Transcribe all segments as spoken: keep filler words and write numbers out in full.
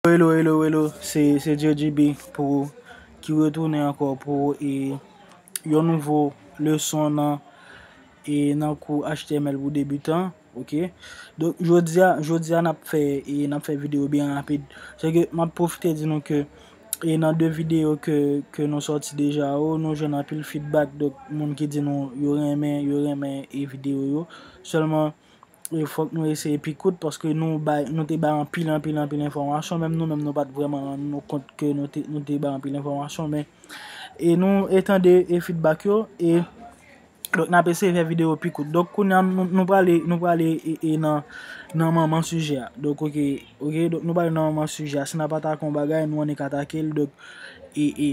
Hello, hello, hello, se, se J G B pou ki retounen ankò pou e, yon nouvo leson nan e nan kou H T M L pou debitan, ok? Donk, jodi a, jodi a n ap fè, e n ap fè videyo byen rapid. Se ke m ap pwofite di nou ke e nan de videyo ke, ke nou sòti deja yo, nou jwenn anpil feedback, donk moun ki di nou yo renmen, yo renmen e videyo yo. Sèlman, e fòk nou eseye pi kout, paske nou bay, nou te bay anpil, anpil, anpil enfòmasyon, menm nou menm nou pa t vrèman rann nou kont ke nou te, nou te bay anpil enfòmasyon, men e nou e tande e feedback yo, e donk n ap eseye fè videyo pi kout. Donk kounye a nou, nou prale, nou prale e, e nan, nan manman sijè a. Donk, ok, ok, donk nou prale nan manman sijè a. Si n ap atake yon bagay, nou annik atake l, donk, e, e,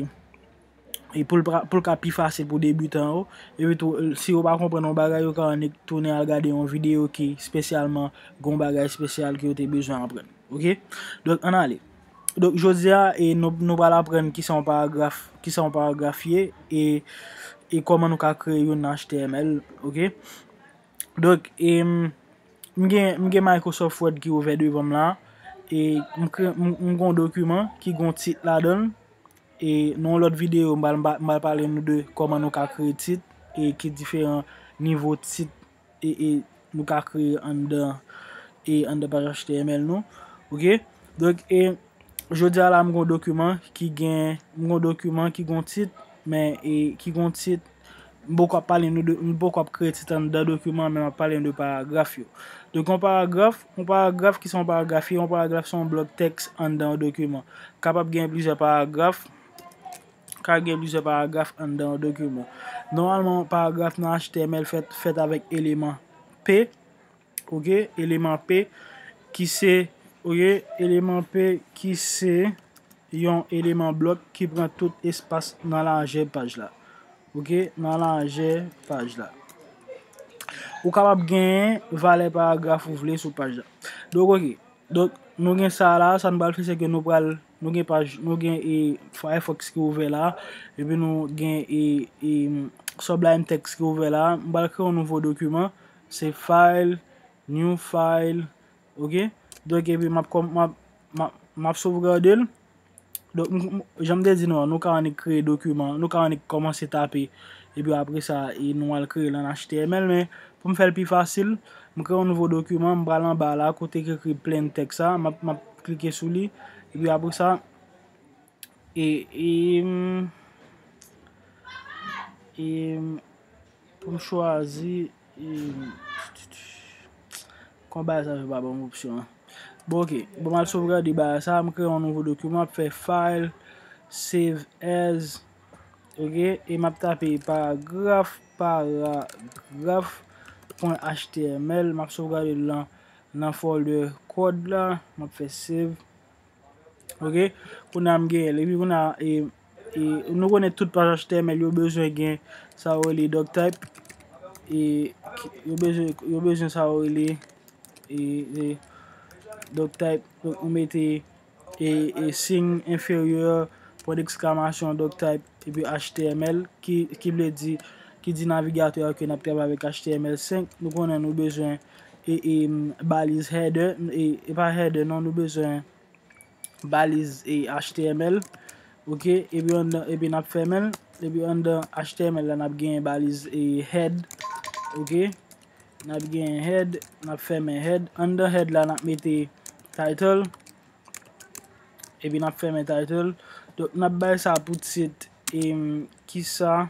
e pou l pra-, pou l ka pi fasil pou debitan yo. Epi tou, si yo pa konprann yon bagay, yo ka annik tounen al gade yon videyo ki espesyalman gen yon bagay espesyal ke yo te bezwen aprann. Ok? Donk, ann ale. Donk, jodi a, e nou, nou pral aprann kisa yon paragraf, kisa yon paragraf ye, e, e kòman nou ka kreye youn nan H T M L, ok? Donk, e, m, m gen, m gen Microsoft Word ki ouvè devan m la, e m kre-, m, m gen yon dokiman ki gen yon tit ladan l, e nan yon lòt videyo, m pral, m pral pale nou de kòman nou ka kreye tit, e ki diferan nivo tit e, e nou ka kreye anndan, e anndan paj H T M L nou. Ok? Donk, e jodi a la, m gon dokiman ki gen, m gon dokiman ki gon tit, men, e ki gon tit, m poko ap pale nou de, m poko ap kreye tit anndan dokiman, men m ap pale nou de paragraf yo. Donk, yon paragraf, yon paragraf ki se yon paragraf, yon paragraf se yon blòk tèks anndan yon dokiman. Kapab gen plizyè paragraf, ka gen plizyè paragraf anndan yon dokiman. Nòmalman, yon paragraf nan H T M L fèt, fèt avèk eleman P, ok, eleman P ki se, ok, eleman P ki se yon eleman blòk ki pran tout espas nan lajè paj la. Ok, nan lajè paj la. Ou kapab genyen valè paragraf ou vle sou paj la. Donk, ok, Donk, nou gen sa la, sa nou pral fè, se ke nou pral, nou gen paj, nou gen, e, Firefox ki ouvè la, epi nou gen, e, e, Sublime Text ki ouvè la. M pral kreye yon nouvo dokiman, se file, new file, ok? Donk, epi m ap kòm-, m ap, m ap, m ap sovgade l. Donk, m, m, jan m te di nou an, nou ka annik kreye dokiman, nou ka annik kòmanse tape, epi apre sa, e nou al kreye l an H T M L, men pou m fè l pi fasil, m kreye yon nouvo dokiman, m pral anba la, kote ki ekri plain text sa, m ap, m ap klike sou li, epi apre sa, e, e, m, e, m, pou m chwazi, e, konba sa yo pa ban m opsyon an. Bon, ok. Bon, m al sovgade bagay sa, m kreye yon nouvo dokiman, m ap fè file, save as, ok, e m ap tape paragraf, paragraf, pwen H T M L, m ap sovgade l nan, nan folder code la, m ap fè save. Ok, kounye a m genyen l. Epi kounye a, e, e, nou konnen tout paj H T M L yo bezwen gen sa yo rele doctype. E, ki, yo bezwen, yo bezwen sa yo rele, e, e, doctype. Donk, ou mete, e, e, siy enferyè, pwen deksklamasyon, doctype, epi H T M L, ki, ki vle di, ki di navigatè a ke n ap travay avèk H T M L senk. Nou konnen nou bezwen, e, e, baliz header, e, e pa header, non, nou bezwen baliz e H T M L. Ok, epi anndan, epi n ap fèmen l. Epi anndan H T M L la, n ap genyen baliz e head. Ok, n ap genyen head, n ap fèmen head. Anndan head la, n ap mete title. Epi n ap fèmen title. Donk, n ap bay sa pou tit, em, kisa,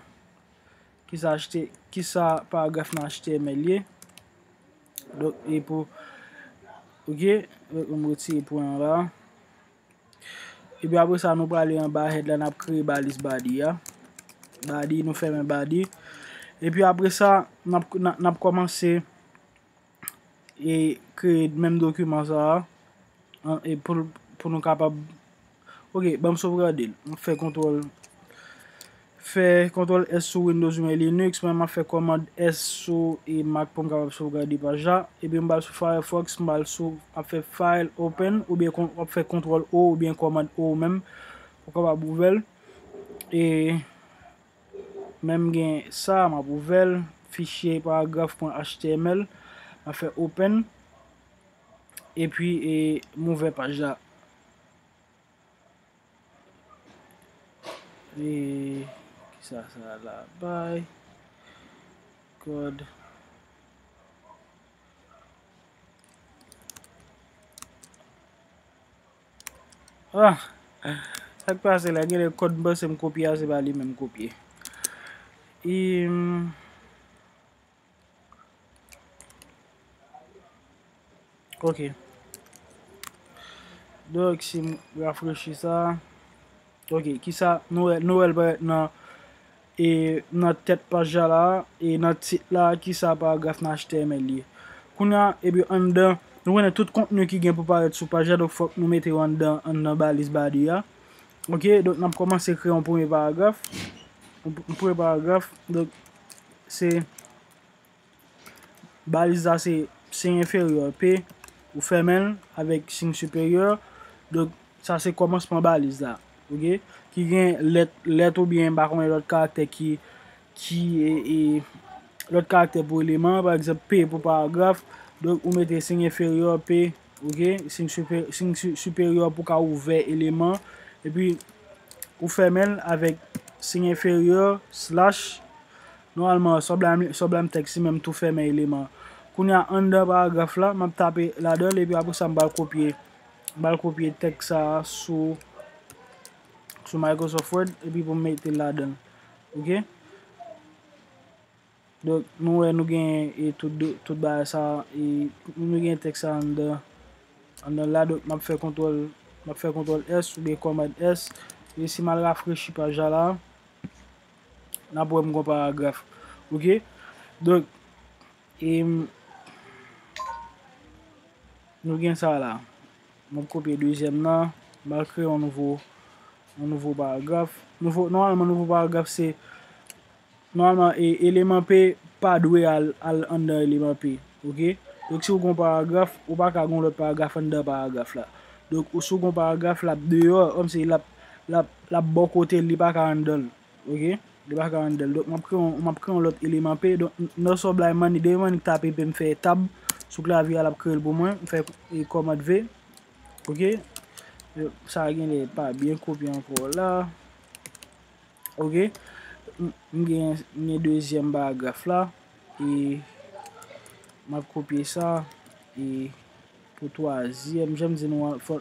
kisa H T, kisa paragraf nan H T M L ye. Donk, e pou, ok, m retire pwen an la. Epi apre sa, nou prale anba head la, n ap kreye baliz body a. Body, nou fèmen body. Epi apre sa, n ap, n ap, n ap kòmanse e kreye menm dokiman sa a. An, e pou, pou nou kapab, ok, ban m sovgade l. M fè kontwòl, fè kontwòl S sou Windows oubyen Linux, mwen m ap fè kòmand S sou e Mac pou m kapab sovgade paj la. Epi m pral sou Firefox, m pral sou, m ap fè file open, oubyen kon-, m ap fè kontwòl O oubyen kòmand O menm, pou kapab ouvè l. E menm gen sa, m ap ouvè l, fichye paragraf pwen H T M L, m ap fè open, epi, e, m ouvè paj la. E kisa sa la bay? Kòd. Ah, sa k pase la, genlè kòd m panse m kopye a, se pa li menm m kopye. E, ok. Donk, si m rafrechi sa, ok, kisa nou wè, nou wè l parèt nan, e, nan tèt paj la, e nan tit la, kisa paragraf nan H T M L ye. Kounye a, epi anndan, nou konnen tout kontni ki gen pou parèt sou paj la, donk fòk nou mete yo anndan, anndan baliz body a. Ok, donk n ap kòmanse kreye yon premye paragraf. Yon pr-, yon premye paragraf, donk se Baliz la se siy enferyè P, ou fèmen l avèk siy siperyè. Donk, sa se kòmansman baliz la, ok? Ki gen lèt, lèt oubyen m pa konnen lòt karaktè ki, ki, e, e, lòt karaktè pou eleman, pa egzanp, P pou paragraf. Donk, ou mete siy enferyè P, ok? Siy sipe-, siy si-, siperyè pou ka ouvè eleman. Epi, ou fèmen l avèk siy enferyè, slash, Nòmalman, sòblay, sòblay tèks li menm tou fèmen eleman. Kounye a, anndan paragraf la, m ap tape ladan l, epi apre sa, m pral kopye, m pral kopye tèks sa a sou, sou Microsoft Word, epi pou m mete l ladan l. Ok? Donk, nou wè, nou gen, e, tout, tout bagay sa, e, nou gen tèks sa anndan, anndan la. Donk, m ap fè kontwòl, m ap fè kontwòl S oubyen kòmand S. E si m al rafrechi paj la la, n ap wè m gon paragraf. Ok? Donk, e, m, nou gen sa la. M ap kopye dezyèm nan. M al kreye yon nouvo, yon nouvo paragraf. Nouvo, nòmalman, nouvo paragraf se, nòmalman, e, eleman P pa dwe al, al anndan eleman P. Ok? Donk, si w gon paragraf, ou pa ka gon lòt paragraf anndan paragraf la. Donk, ou si w gon paragraf, l ap deyò, kòmsi l ap, l ap, l ap bò kote l, li pa ka anndan l. Ok? Li pa ka anndan l. Donk, m ap kreye yon, m ap kreye yon lòt eleman P. Donk, n-, nan sòblay mannik, depi mannik tape P, m fè tab sou klavye a, l ap kreye l pou mwen. M fè, e, kòmand V. Ok? E, sa genlè pa byen kopye ankò la. Ok? M, m gen, m gen dezyèm paragraf la. E m ap kopye sa. E pou twazyèm, jan m di nou an, fò,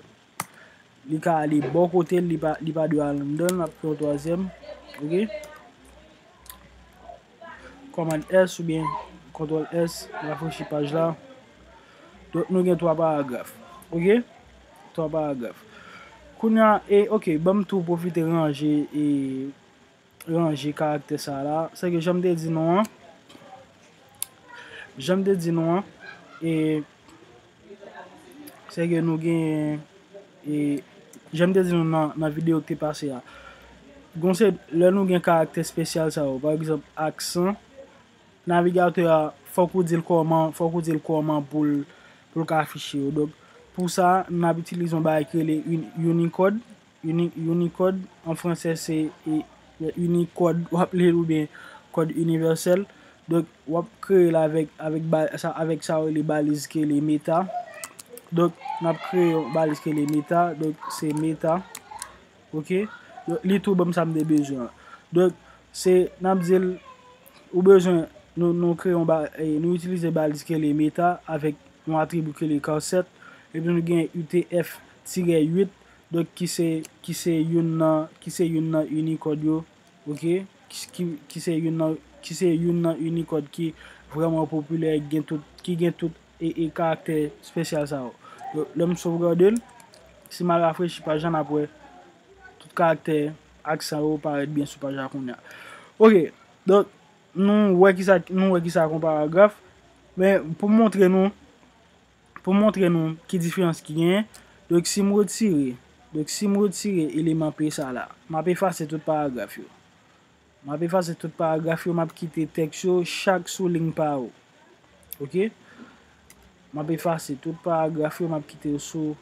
li ka ale bò kote l, li pa, li pa dwe al anndan l, n ap fè yon twazyèm. Ok? Kòmand S oubyen kontwòl S, rafrechi paj la. Donk, nou gen twa paragraf. Ok? Twa paragraf. Kounye a, e, ok, ban m tou pwofite ranje, e, ranje karaktè sa la. Sèke jan m te di nou an, jan m te di nou an, e, sèke nou gen, e, jan m te di nou nan, nan videyo ki te pase a, gon se lè nou gen karaktè espesyal sa yo, pa egzanp, aksan, navigatè a, fòk ou di l kòman, fòk ou di l kòman pou l, pou l ka afiche yo. Donk, pou sa, n ap itilize yon bagay ki rele Uni-, Unicode. Uni-, Unicode, an fransè, se, e, Unicode, w ap li l oubyen kòd inivèsèl. Donk, w ap kreye l avèk, avèk ba-, sa, avèk sa yo rele baliz ki rele meta. Donk, n ap kreye yon baliz ki rele meta. Donk, se meta. Ok? Donk, li tou ban m sa m te bezwen an. Donk, se, n ap di l, ou bezwen, nou, nou kreye yon ba-, e, nou itilize baliz ki rele meta avèk yon atribi ki rele charset, epi nou gen U T F tirè uit, donk ki se, ki se youn nan, ki se youn nan Unicode yo, ok? Ki, ki, ki se youn nan, ki se youn nan Unicode ki vrèman popilè, ki gen tout, ki gen tout e, e karaktè espesyal sa yo. Donk, lè m sovgade l, si m al rafrechi paj la, n ap wè tout karaktè aksan yo parèt byen sou paj la kounye a. Ok, donk, nou wè kisa, nou wè kisa kon paragraf. Men, pou m montre nou, pou m montre nou ki diferans ki genyen, donk, si m retire, donk, si m retire eleman P sa la, m ap efase tout paragraf yo. M ap efase tout paragraf yo, m ap kite tèks yo chak sou liy pa yo. Ok? M ap efase tout paragraf yo, m ap kite yo sou,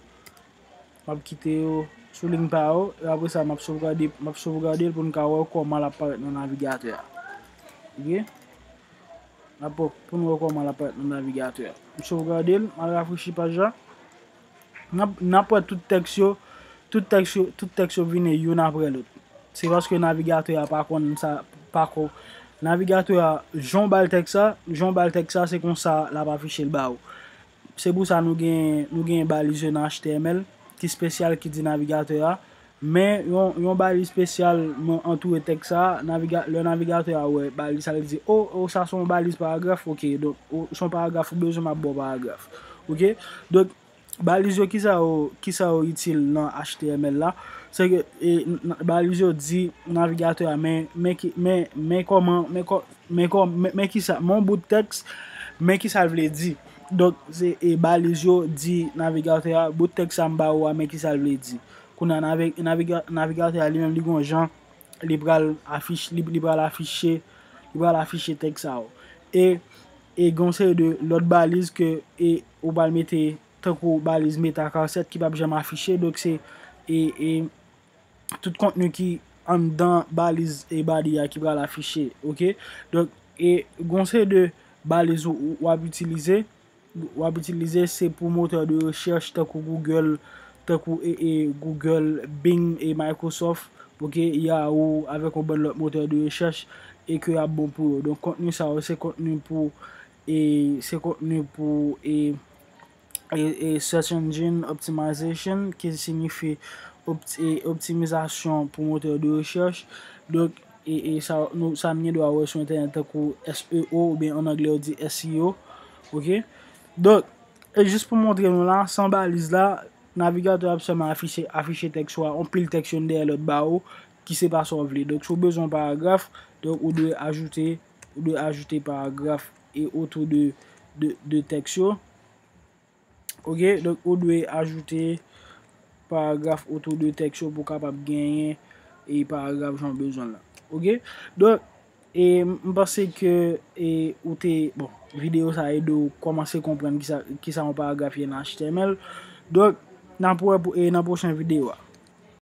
m ap kite yo sou liy pa yo, e apre sa, m ap sovgade, m ap sovgade l pou n ka wè kòman l ap parèt nan navigatè a. Ok? N ap wè, pou n wè kòman l ap parèt nan navigatè a. M sovgade l, m al rafrechi paj la. N ap, n ap wè tout tèks yo, tout tèks yo, tout tèks yo vini youn apre lòt. Se paske navigatè a pa konn sa, pa ko. Navigatè a, jan w ba l tèks la, jan w ba l tèks la, se konsa l ap afiche l ba ou. Se pou sa nou gen, nou gen baliz yo nan H T M L ki espesyal, ki di navigatè a. Men yon, yon baliz espesyal antoure tèks sa, naviga, lè navigatè a wè baliz sa, li di, o, o, sa se yon baliz paragraf, oke, donk, o, se yon paragraf ou bezwen, m ap ba w paragraf. Oke? Donk, baliz yo, kisa yo, kisa yo itil nan H T M L la? Se ke, e, n, n, baliz yo di navigatè a, men, men ki, men, men kòman, men kò, men kò, men, men kisa, men yon bout tèks, men kisa l vle di. Donk, se, e, baliz yo di navigatè a, bout tèks sa m ba ou a, men kisa l vle di. Kounye a, navi, naviga, navigatè a li menm, li gon jan, li pral afich, li, li pral afiche, li pral afiche tèks sa yo. E, e gon seri de lòt baliz ke, e, ou pral mete tankou baliz meta karset ki p ap janm afiche. Donk, se, e, e, tout kontni ki anndan baliz e body a ki pral afiche, oke? Donk, e gon seri de baliz ou, ou, w ap itilize, w ap itilize, se pou motè de rechèch tankou Google, tankou, e, e, Google, Bing e Microsoft, oke, Yahoo, avèk yon bann lòt motè de rechèch, e ke ap bon pou yo. Donk, kontni sa yo, se kontni pou, e, se kontni pou, e, e, e search engine optimization, ki siyifi opt, e, optimizasyon pou motè de rechèch. Donk, e, e sa, nou, sa n gen dwa wè sou entènèt tankou S E O, oubyen an anglè yo di S E O. Oke? Donk, e jis pou montre nou la, san baliz la, navigatè a ap sèlman afiche, afiche tèks ou a, yon pil tèks youn dèyè lòt ba ou, ki se pa sa w vle. Donk, si w bezwen yon paragraf, donk, ou dwe ajoute, ou dwe ajoute paragraf e otou de, de, de tèks yo. Oke, donk ou dwe ajoute paragraf otou de tèks yo pou w kapab genyen e paragraf jan w bezwen l la. Oke? Donk, e m, m panse ke, e, ou te, bon, videyo sa ede w kòmanse konprann kisa, kisa yon paragraf ye nan H T M L. Donk, n ap wè pou, e, nan pwochen videyo a.